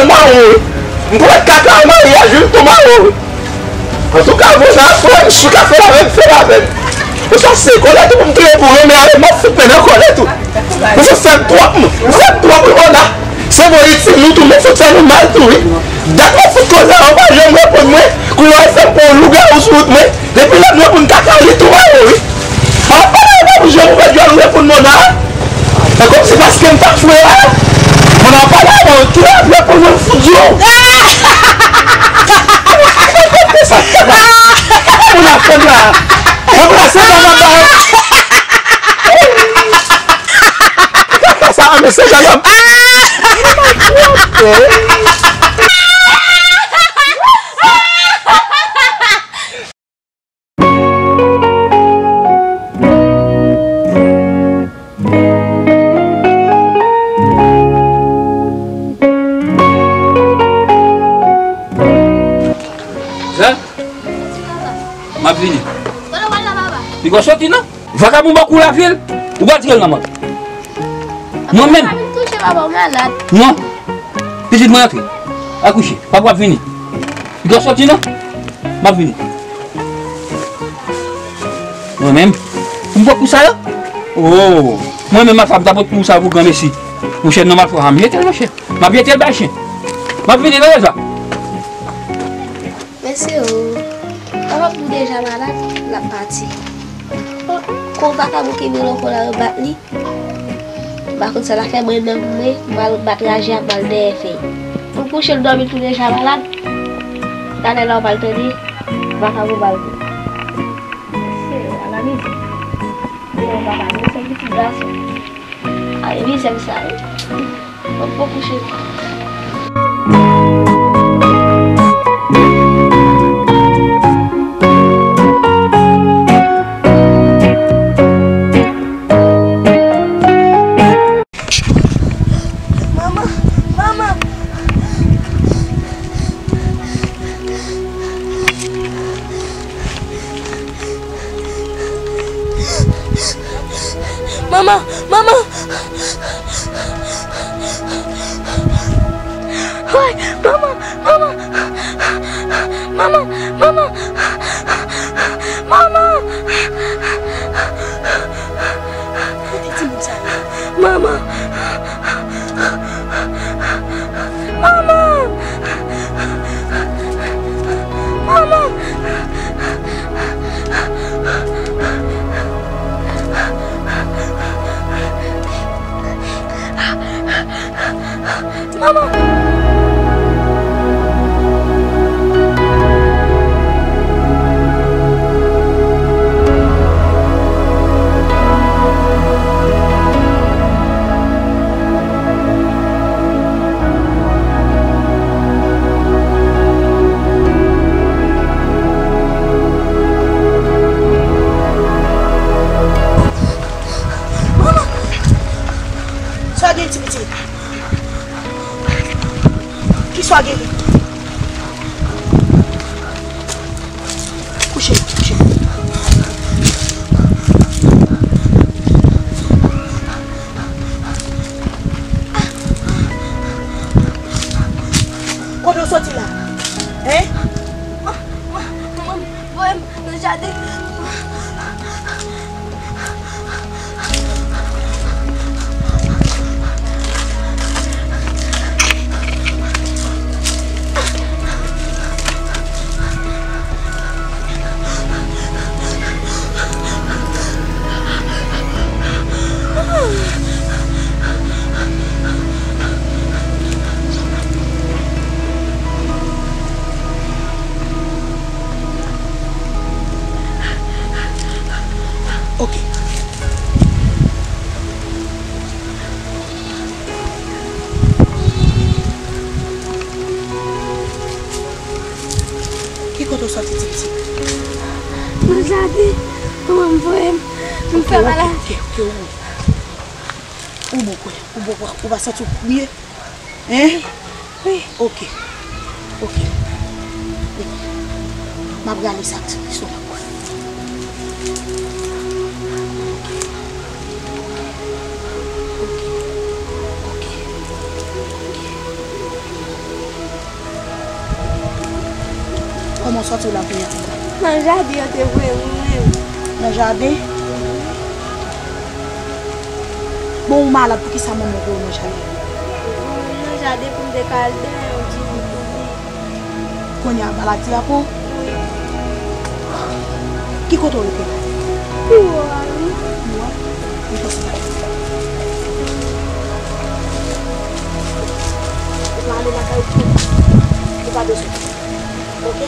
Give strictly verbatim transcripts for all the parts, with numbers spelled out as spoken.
Mawon wi. M pral kaka an maryaj wi, m tou mawon wi. Antouka, Mona, frè m, si w ka fè l avè m, fè l avè m. Ou sa se kòlèt ou pou m touye pou renmen avè m, m ap fout men nan kòlèt ou. Ou fout fè m twòp, m, ou fè m twòp wi, Mona. Se bon, itil nou tou, nou fout fè nou mal tou wi. Dat w ap fout koze a, ou pa janm reponn mwen. Kounye a w fè m pran yon lougawou sou wout mwen. Depi lè m reponn kaka, li tou mawon wi. A pa la, pa bouje, ou pa dwe reponn Mona. E kòmsi paske m ta fwe a. Mona pa la, bon, tou la, m reponn mwen fout di w. Mona fè m la. Mona se pa m ap ba. Kaka sa, men se jan l ap. Zè, m ap vini. Li gon soti non. Vakabon ba kou lavil, ou pa tire l nan mòn. Mwen menm. Papa, vin kouche, papa, ou malad. Non. Pitit mwen antre. Al kouche. Papa ap vini. Li gon soti non. M ap vini. Mwen menm. Pou m pot pou sa yo? Oh. Mwen menm, Alfa, m ta pot pou sa pou granmesi. Monchè, non, m ap fè, m jete l, monchè. M ap jete l bay chen. M ap vini, non, Alfa. Mesye o, papa m tou deja malad, l ap pati. Bon, kon vakabon kenbe l ankò la, yo bat li. M pa konn sa l ap fè mwen menm, mwen, m al bat raje a, m al dèyè fèy. M kouche, l dòmi, l tou deja malad. Talè la, w pral tande, vakabon ba l kou. Mesye o, ala mizè. Yo, papa, nou se pitit gason. Ay, mizè sa, wi. Mwen poko kouche. Manman, manman. Manman, manman. Woy, manman, manman. Manman, manman. Manman. Kote timoun sa ye? Manman. Manman! Manman! Manman! Manman! Sa w gen, ti pitit? Kisa w genyen? Kouche, kouche. Kote w soti la? Hein? Voye m nan jaden. Ok. Ki kote w soti, ti pitit? Nan jaden. Manman m voye m. M fè maladi. Ok, ok, ok, ou bon. Ou bon, kwè. Ou bon, kwè. Ou pa santi w byen? Hein? Wi. Ok. Ok. Wi. M ap rale sa k sou lestomak mwen. Ok. Ok. Ok. Ok. Kòman w sòti la kounye a? Nan jaden yo te voye m, wi. Nan jaden? Bon, ou malad, poukisa manman w voye w nan jaden? Nan jaden pou m te ka al dèyè yon ti bouton. Kounye a, maladi a pran w? Wi. Ki kote w rete la? Biwo a, wi. Biwo a? Ou pa sou la. Ou pa ale lakay ou. Ou pa bezwen. Ok?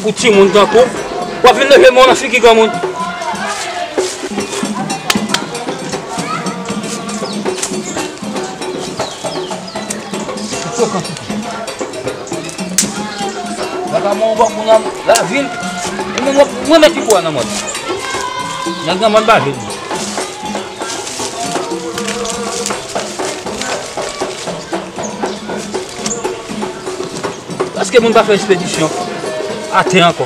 Pou timoun tankou w, w ap vin leve men w nan figi granmoun. Gata mwen, w bò pou nan lavil. Ou menm, w ap remèt li pou w nan mòn. Nan granmòn pa vle. Èske moun pa fè ekspedisyon atè ankò?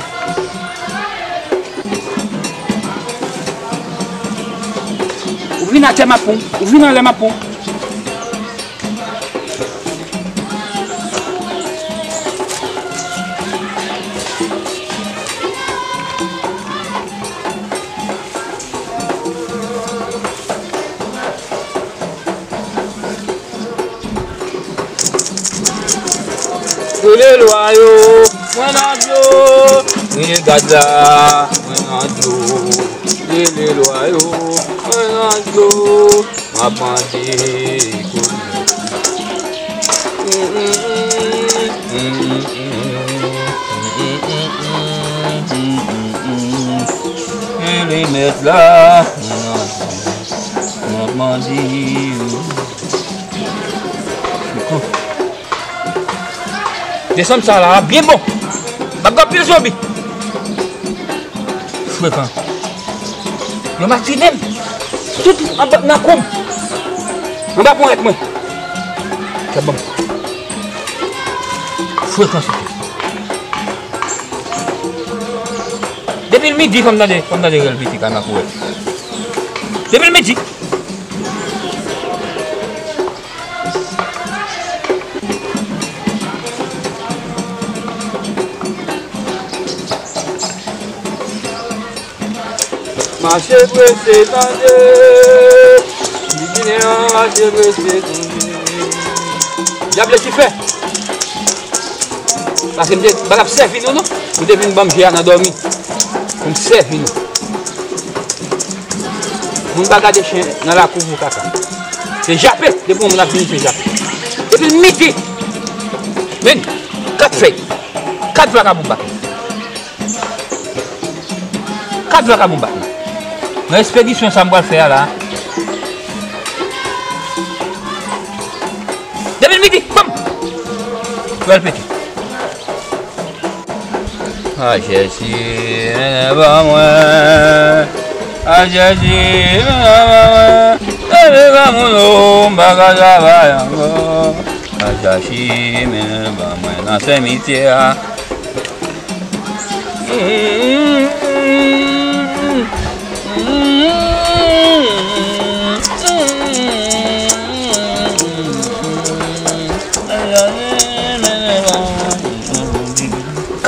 Ou vin atè m ap pran w, ou vin anlè m ap pran w. Rele lwa yo, mwen nan dlo. Rele gad la, mwen nan dlo. Rele lwa yo, mwen nan dlo. M ap mande kounye. Rele mèt la, mwen nan dlo. M ap mande. Desann sa la, byen bon. M ap gen anpil zonbi. Frekan. Yo matine m. Tout anba nan kou m. Anba ponyèt mwen. Kè bon. Frekan sou. Depi l midi, fò m tande, fò m tande rèl piti kanakourèt. Depi l midi. Mache prese tande, Ginen an mache prese tande. Dyab Lisifè. Paske m te, m pa t ap sèvi nou non. Ou te vin ban m je a nan dòmi. Pou m sèvi nou. Moun pa gade chen nan lakou pou kaka. Se jape, depi yon moun ap vini se jape. Depi l midi, men, kat fèy, kat vakabon bat. Kat vakabon bat. Nan ekspedisyon sa m pral fè a la. Depi l midi, bam! Pral pete. A Jezi, mennen ban mwen. A Jezi, mennen ban mwen. Leve granmoun o, m pa ka travay ankò. A Jezi, mennen ban mwen nan simityè a.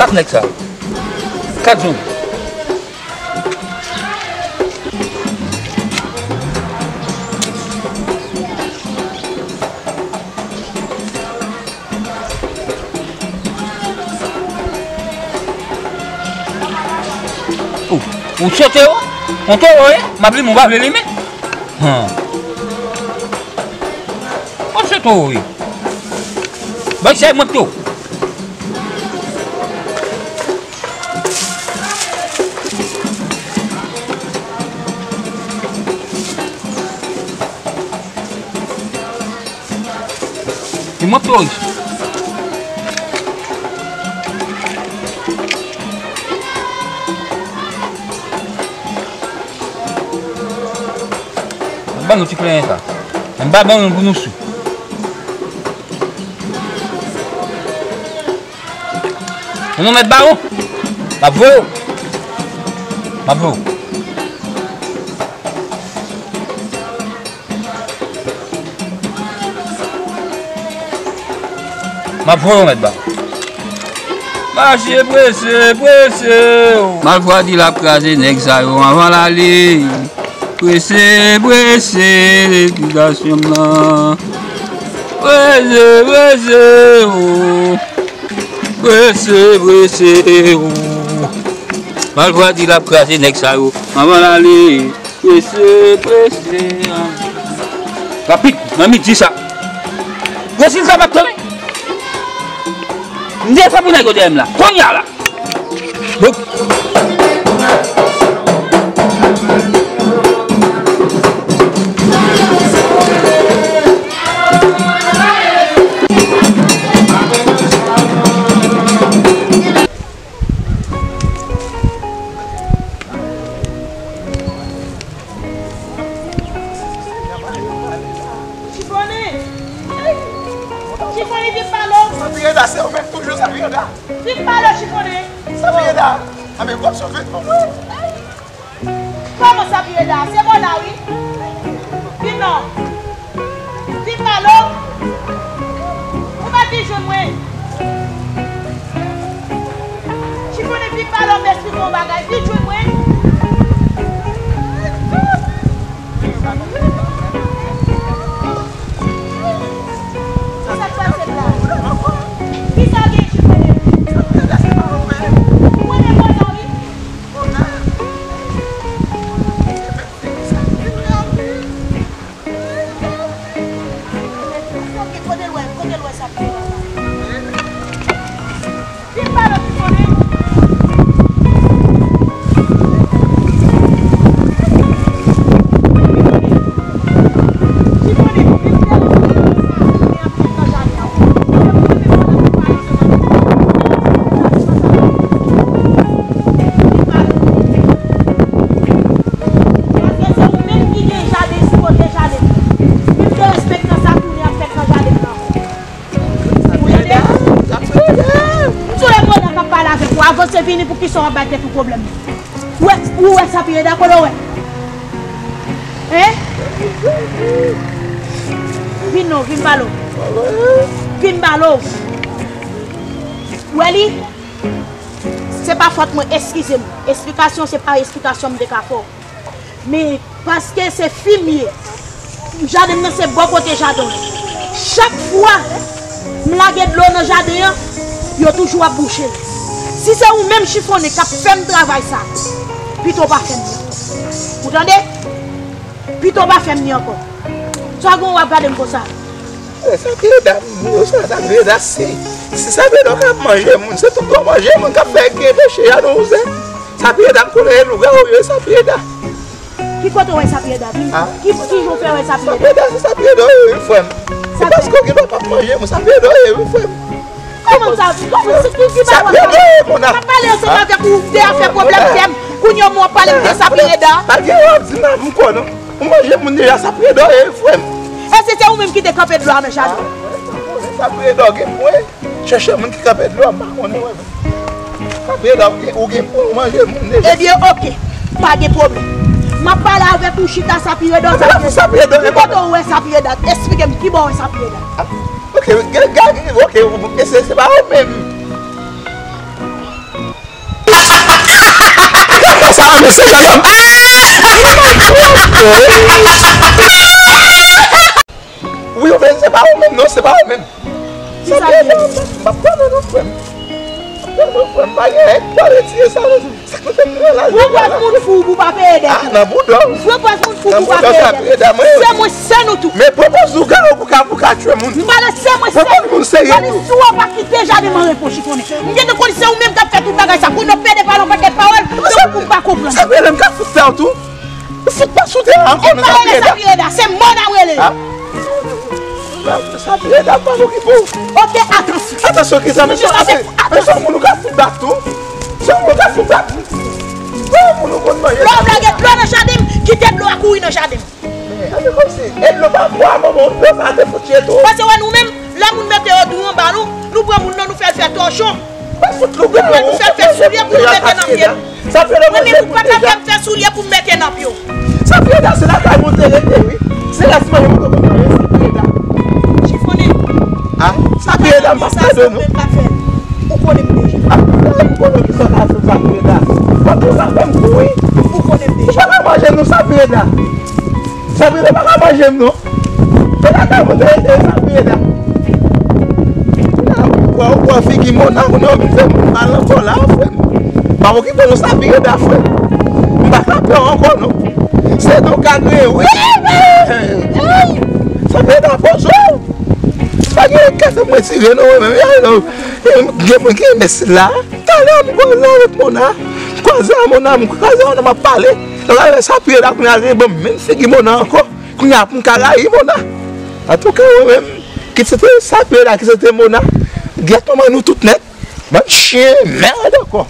Kat nèg sa yo. Kat zonbi. Ou, ou se towo? On towo ye? M ap limen, ou pa vle limen? Han. Ou se towo ye? Bay chay mwen pito. E mwen pito rich. M ban nou ti plenyen sa. M pa ban nou pou nou sou. Ou non mèt bawon? M ap voye w. M ap voye w. M ap voye w mèt bawon. Mache prese, prese, o. Malfwa di l ap kraze nèg sa yo anvan l ale. Prese, prese, repitasyon m nan. Prese, prese, o. Prese, prese, o. Malfwa di l ap kraze nèg sa yo anvan l ale. Prese, prese, a. Rapid, nan midi sa. Rezilta m ap tann. M desann pou nèg yo dèyè m la. Kounye a la. Bon. Chifonnen! Chifonnen, vin pale! Sapireda, se ou menm toujou, Sapireda! Vin pale, Chifonnen! Sapireda! Anben, w ap sove non mwen! Kòman Sapireda? Se bon la, wi! Vin non! Vin pale! Ou pa vin jwenn mwen! Chifonnen, vin pale, m esplike w yon bagay. Vin jwenn mwen. Kisa k pase la? Kisa w gen, Chifonnen? Ou konnen bon la, wi. Kote l wè, kote l wè sa k te la? Vin pale, Chifonnen. Chifonnen, vin pale. Paske se ou menm ki gen jaden sou kote jaden nan. Vin derespektan sa tounen ap fèt nan jaden nan. Ou tande? M sou le pwogram k ap pale avèk ou. Avanse vini, poukisa w ap bay tèt ou pwoblèm? Ou wè, ou wè Sapireda, kote w wè? Hein? Vin non, vin pale w. Vin pale w. Ou wè li? Se pa fòt mwen, eskize m. Esplikasyon, se pa esplikasyon m te ka fè w. Men, paske se fi m ye, jaden m nan se bò kote jaden w. Chak fwa m lage dlo nan jaden an, yo toujou ap bouche l. Si se ou menm Chifonnen k ap fè m travay sa, pito w pa fè m li ankò. Ou tande? Pito w pa fè m li ankò. Sa w gen w ap gade m konsa? E, Sapireda, m di w sa, Sapireda, si, si Sapireda ka ap manje moun, se tout bon manje moun k ap fè gen peche a nou wouze. Sapireda, m konnen e lougawou yo, Sapireda. Ki kote w wè Sapireda? Ki, ki jan w fè wè Sapireda? Sapireda, se Sapireda w ye, wi, frè m. Se paske w gen dwa p ap manje moun, Sapireda w ye, wi, frè m. Kòman sa? Kòman se ki, ki bagay sa? Sapireda w ye, mona. M ap pale ansanm avèk ou, w te ap fè pwoblèm tèm. Kounye a w ap pale m de Sapireda. Pa gen w ap di m, m konnen. Ou manje moun deja, Sapireda w ye, frè m. E si se ou menm ki te kanpe dlo a nan jaden? Sapireda w gen pou w chèche moun ki kanpe dlo a, m pa konnen, wè. Sapireda w gen, ou gen pou w manje moun deja. Ebyen, oke. Pa gen pwoblèm. M ap pale avèk ou chita, Sapireda, Sapireda. Ki kote w wè Sapireda? Esplike m, ki bò w wè Sapireda? Oke, gade, oke, se, se pa ou menm. Gade sa, mesye, gade. Wi, men se pa ou menm, non, se pa ou menm. Sa byen, m ap pale non, frè m. M ap pale non, frè m. Pa gen anyen ki pale tiye sa, non. Sa k fè m pran laj la. Pran pòz moun fou pou pa peye dèt. Ah, nan bouda w. Pran pòz moun fou pou pa peye dèt. Se mwen, se nou tou. Men pran pòz lougawou pou ka, pou ka tchwe moun. M pale se mwen, se nou. Pale si w ap kite jaden m an repo, Chifonnen. M gentan konn se ou menm k ap fè tout bagay sa. Kounye a w pede pale yon pakèt pawòl, tankou ou pa konprann. Sa vle di m ka fout fè w tou. Ou fout pa sou teren ankò non, Sapireda. E pa rele Sapireda, se mò n ap rele. Ah. Sa vle da pa okipe w. Ok, atansyon. Atansyon ki sa, men se, men se yon moun ou ka fout bat tou. Se yon moun ou ka fout bat. Wi, moun ou konn manje. Lè w lage dlo nan jaden m, kite dlo a kouri nan jaden m. Gade kòmsi, e dlo pa bwa, manman, dlo pa te fout ye tou. Paske wè nou menm, lè moun mete yo dou anba nou, nou pran moun nan, nou fè l fè tòchon. Mwen fout loup de nou fè fè soulye pou nou mete nan pye nou. Mwen menm ou pa ka fè m fè soulye pou m mete nan pye w. Sa Freda, se lakay mwen te rete, wi. Se la siman yo mwen konn manje, sa Freda. Chifonnen. Ah, sa Freda, m pa fè de nou. Ou konnen m deja. Ah, ou konnen ki sa ka fè sa Freda. Mwen tou sa fè m tou, wi. Ou konnen m deja. Ou pa ka manje nou sa Freda. Sa Freda pa ka manje m non. Freda ka manje sa Freda. Ou pran figi Mona, ou nan vin fè m mal ankò la, frè m. Pa okipe nou sa Freda, frè m. M pa ka pè ankò non. Se nou ka gen, wi. Sa Freda pozo. Pa gen kè fè mwen tire non, mwen menm. Gen mwen gen mès la. Talè m gwo la avèk Mona. M kwaze a Mona, m kwaze a Mona, m ap pale. Lè sa Freda kounye a vin ban m menm figi Mona ankò. Kounye a pou m ka rayi Mona. Antouka, mwen menm, ki se te sa Freda, ki se te Mona, gyèt manman nou tout nèt. Bann chen mèd ankò.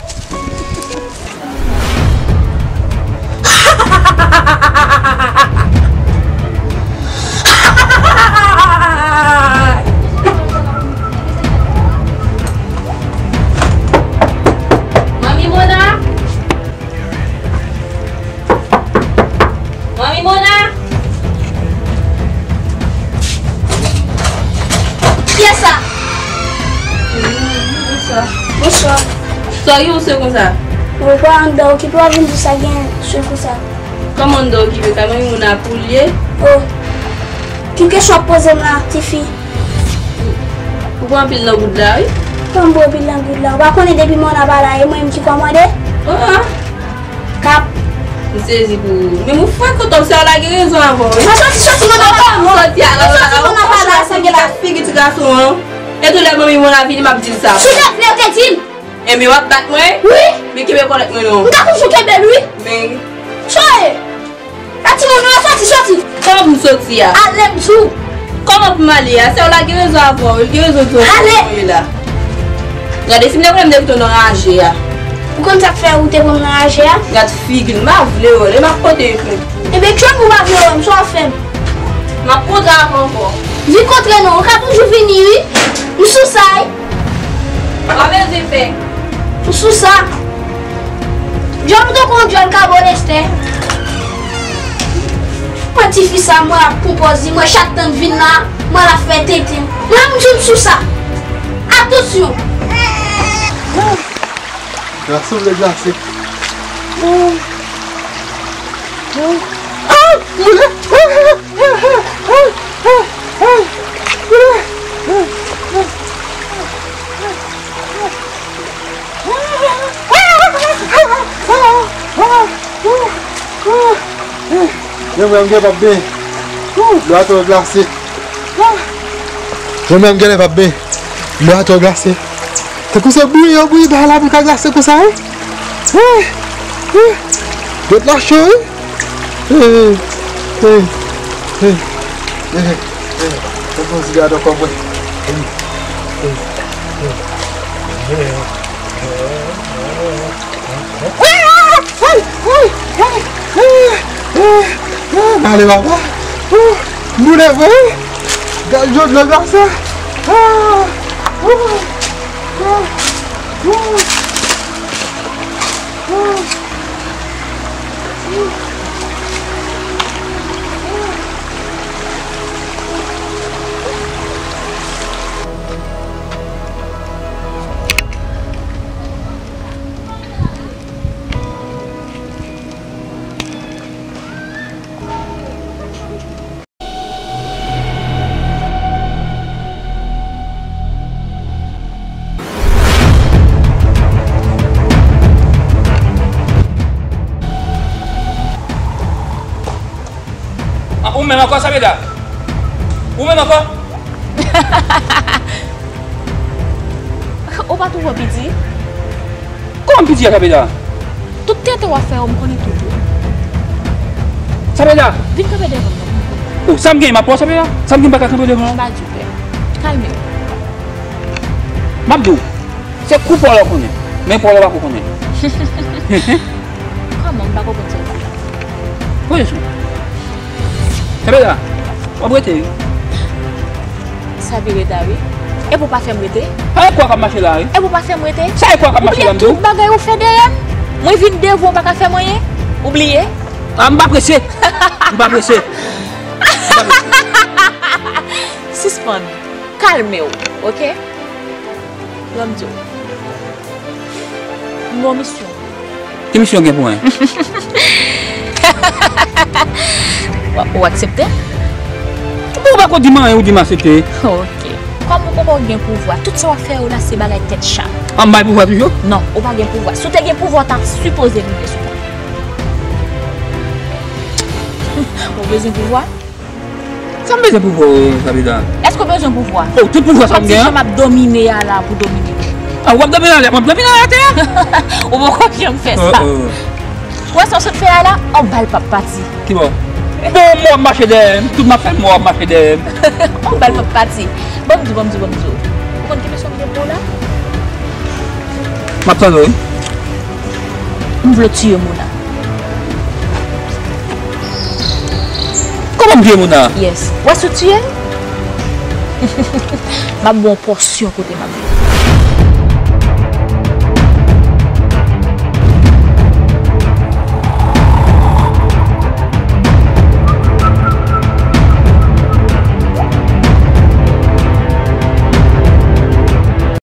Manmi Mona! Manmi Mona! Kiyès sa? Bonswa. Bonswa. Sa w gen yon sou konsa? Ou pa anndan okipe w ap vin di sa gen sou konsa. Kòman anndan okipe kay manmi Mona pou l ye? Oh. Ki kesyon w ap poze m la, tifi? Ou pran anpil nan goud la, wi. Kòman m pran anpil nan goud la? Ou pa konnen depi Mona pa la, e mwen menm ki kòmande? Oh, ah. Kap. M sezi pou ou. Men mwen frekant w, se w la gen rezon avè w, wi. Mwen soti, soti, Mona pa la. Soti a la, soti, Mona pa la, sa gen la. Figi ti gason an. E tou lè manmi Mona vini, m ap di l sa. Si w te vle, w te di m. Enben, w ap bat mwen? Wi. Men kenbe kòlèt mwen non. M ka toujou kenbe l, wi. Men. Sa w ye? A timoun, nou soti, soti. Kòman pou m soti a? Ale m di w. Kòman pou m ale a? Sè w la gen rezon avè w, li gen rezon di w kòman w ye la. Gade, si m te konnen m te kite w nan raje a. Ou konn sa k fè ou te pran m nan raje a? Gad figi l, m pa vle wè l, e m ap pote l plent pou ou. Ebyen, kiyès ou pa vle wè m, sa w ap fè m? M ap kontre avè w ankò. Vin kontre non, ou ka toujou vini, wi. M sou sa, wi. Pa bezwen pè. M sou sa. Djòl ou tankou yon djòl kabonestè. Mwen tifi sa, mwen ap konpòz li, mwen chak tan vin la, mwen la fè tenten. Mwen menm tou m sou sa. Atansyon. Gason vle glase. Ah! Boule! Men mwen m gen p ap ben. Dlo a twò glase. Men mwen m genlè p ap ben. Dlo a twò glase. Tankou se bouyi yo bouyi bagay la pou l ka glase konsa, wi. Wi. Wi. Dlo a cho, wi. Hey, hey, hey, hey, hey, hey. Fè m pran yon ti gade ankò, mwen. Hey, hey, hey, hey. Male papa. M boule vre wi. Gad jan dlo glase. Ah, ou menm ankò, Sabeda? Ou menm ankò? Ou pa twò piti? Kòman m piti a, Sabeda? Tout tenten w ap fè yo, m konnen tout yo. Sabeda! Vin kanpe devan m non. Sa m gen, m ap pran sa la. Sa m gen, m pa ka kanpe devan. M pa di w pè. Kalme w. M ap di w. Se kou pa w la w konnen. Men pa w la w pa ko konnen. Kòman m pa ko konn sa w pale? Poze sou. Sa vle di, w ap rete wi. Sa vle rete wi. E pou pa fè m rete? Sa e kwa k ap mache la wi. E pou pa fè m rete? Sa e kwa k ap mache la m di w? Ou bliye tout bagay ou fè dèyè m? Mwen vin devan w pa ka fè m anyen? Ou bliye? A, m pa prese. M pa prese. M pa prese. Sispann. Kalme w, oke? Ban m di w. M ba w misyon. Ki misyon w gen pou mwen? Ou, ou aksepte? Bon, ou pa ko di m anyen, ou di m aksepte. Oke. Kòm ou poko gen pouvwa, tout sa w ap fè yo la se bagay tèt chat. An m bay pouvwa toujou? Non, ou pa gen pouvwa. Si w te gen pouvwa, w ta sipoze rive sou mwen. Ou bezwen pouvwa? Sa m bezwen pouvwa, Sabina? Èske w bezwen pouvwa? Oh, tout pouvwa sa m gen an? Ou p ap di jan m ap domine a la pou domine w. Ah, w ap domine a la, m ap domine a atè a. Ou poko janm fè sa. Oh, oh. Ou wè sa w sot fè a la? Yon bal p ap pati. Ki bò? Bon, mò w ap mache dèyè m. Tout m ap fè, mò w ap mache dèyè m. Yon bal p ap pati. Ban m di w, ban m di w, ban m di w. Ou konn ki misyon m gen pou w la? M ap tande w wi. M vle w tiye Mona. Kòman m tiye Mona? Yes. Ou wè si w tiye l? M ap ba w yon pòsyon kote m ap viv.